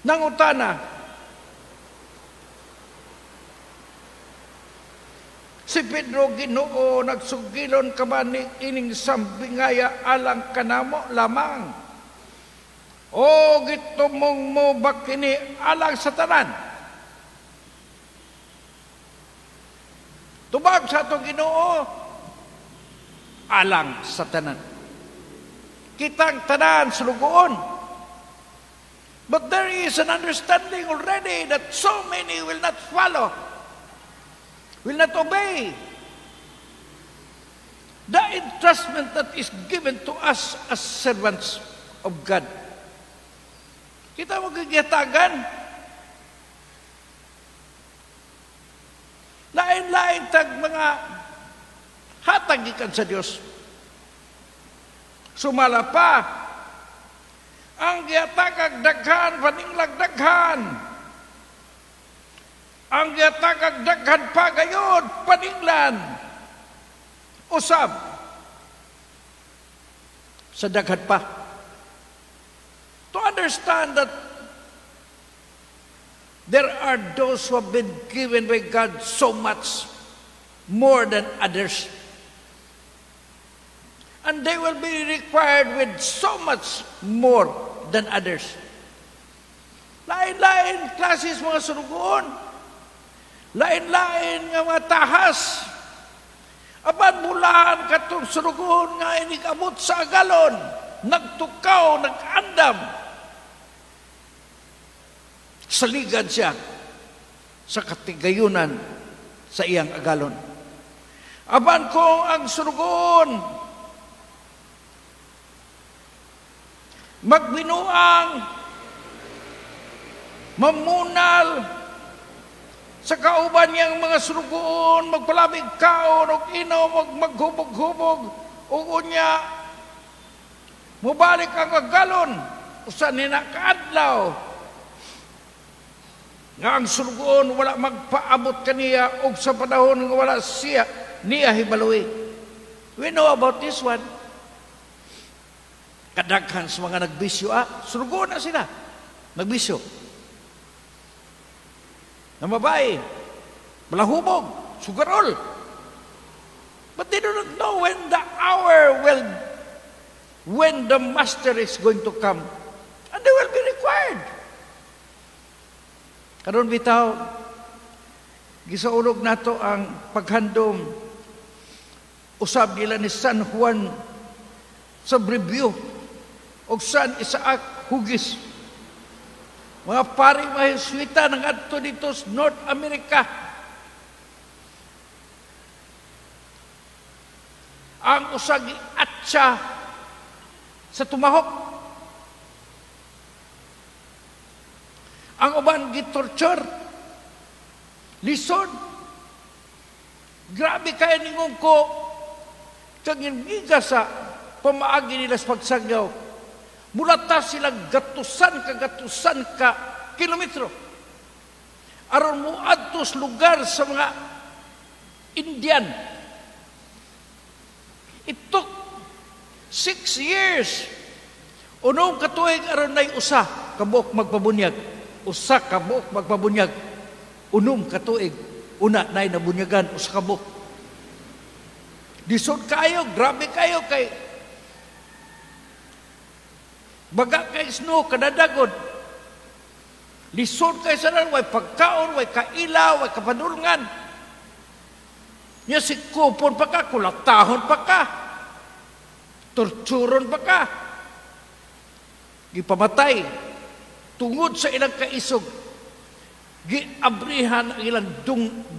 Nangutana si Pedro, "Ginoo, nagsugilon ka ba ni ining sambingaya alang kanamo lamang? O gitumong mo ba kini alang sa tanan?" Tubag sa atong Ginoo, alang sa tanan. Kitang tanan sulugoon. But there is an understanding already that so many will not follow, will not obey the entrustment that is given to us as servants of God. Kita mo gigihatagan. Lain-lain tag mga hatag gikan sa Dios. Sumala pa, ang gihatagag daghan, paninglag daghan. Ang gihatagag daghan pa gayod, paninglan. Usab sa daghan pa. To understand that there are those who have been given by God so much more than others. And they will be required with so much more than others. Lain-lain klases mga surugoon. Lain-lain nga mga tahas. Apan mulahan katong surugoon nga inikabot sa agalon, nagtukaw, nag-andam. Saligan siya sa katigayunan sa iyang agalon. Apan kung ang surugoon magbinuang, mamunal sa kauban niyang mga surugoon, magpalabig kaon og inom, og maghubog-hubog, ug unya mubalik ang agalon usa nina kaadlaw nga ang surugoon wala magpaabot kaniya og sa panahon nga wala siya niya hibaluy. We know about this one. Kadaghan sa mga nagbisyo, surugoon na sila. Nagbisyo. Namabay, malahubog, sugarol. But they do not know when the hour will, when the master is going to come. And they will be required. Karon bitaw, gisaulog nato ang paghandom usab nila ni San Juan sa Bribio o San Isaac Hugis. Mga pari mga Jesuita nang adto dito sa North America. Ang usag atsa sa tumahok. Ang uban gitorture. Lisod. Grabe kay ningon ko kag ngiga sa pamaagi nila sa pagsagyaw. Mulata sila gatusan ka kilometro aron moadto sa lugar sa mga Indian. It took 6 years. Unong katuig aron nay usa kabuok magpabunyag. Usa kabuok magpabunyag. Unom katuig una nay nabunyagan usa kabuok. Lisod kayo, grabe kayo kay baga kay snow kadadagod. Lisod kay sa way pagkaon, way kaila, way kapadulngan. Nya sikupon pa ka, kulatahon pa ka, torturon pa ka. Gipamatay tungod sa ilang kaisog. Giabrihan ang ilang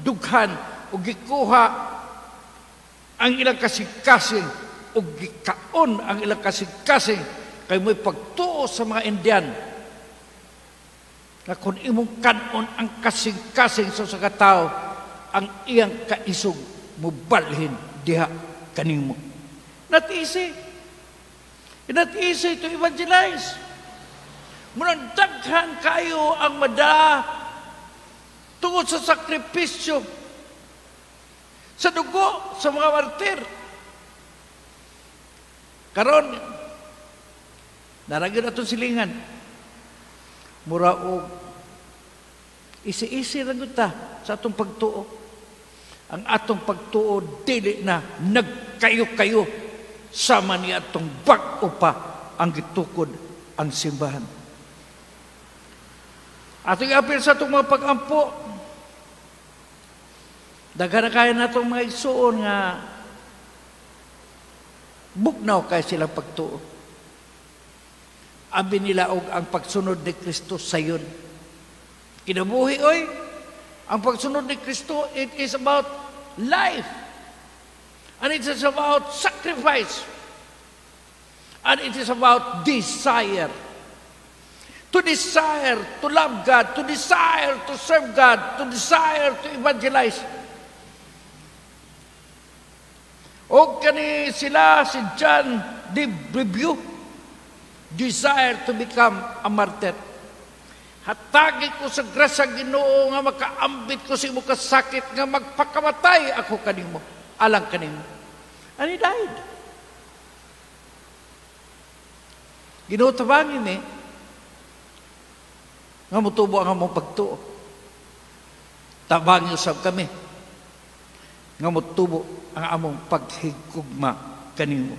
dughan o gikuha ang ilang kasing-kasing o gikaon ang ilang kasing-kasing kay mo'y pagtuo sa mga Indian na kung imong kanon ang kasing-kasing sa usa ka tawo, ang iyang kaisog mubalhin diha kanimo. Not easy. Not easy to evangelize. Munang daghan kayo ang mada tungod sa sakripisyo, sa dugo sa mga martir. Karon naragyo atong silingan. Mura og easy-easy lang ta sa atong pagtuo. Ang atong pagtuo dili na nagkayo-kayo sama ni atong bag-o pa ang gitukod ang simbahan. Atong apil sa atong mga pag-ampo, daghan na kaya natong mga igsuon nga bugnaw kay silang pagtuo. Abi nila og ang pagsunod ni Kristo sayon. Kinabuhi oy, ang pagsunod ni Kristo, it is about life. And it is about sacrifice. And it is about desire. To desire to love God, to desire to serve God, to desire to evangelize. O kani sila si John de Brébeuf, desire to become a martyr. Hatagi ko sa grasya, Ginoo, nga makaambit ko sa imo kasakit nga magpakamatay ako kanimo, alang kanimo. And he died. Ginoo, tabangi mi nga motubo ang among pagtuo. Tabangi usab kami nga motubo ang among paghigugma kanimo.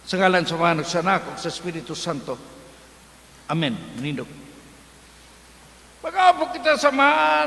Sa ngalan sa Ama, sa Anak, sa Espiritu Santo. Amen. Manindog. Pag-apo kita samahan.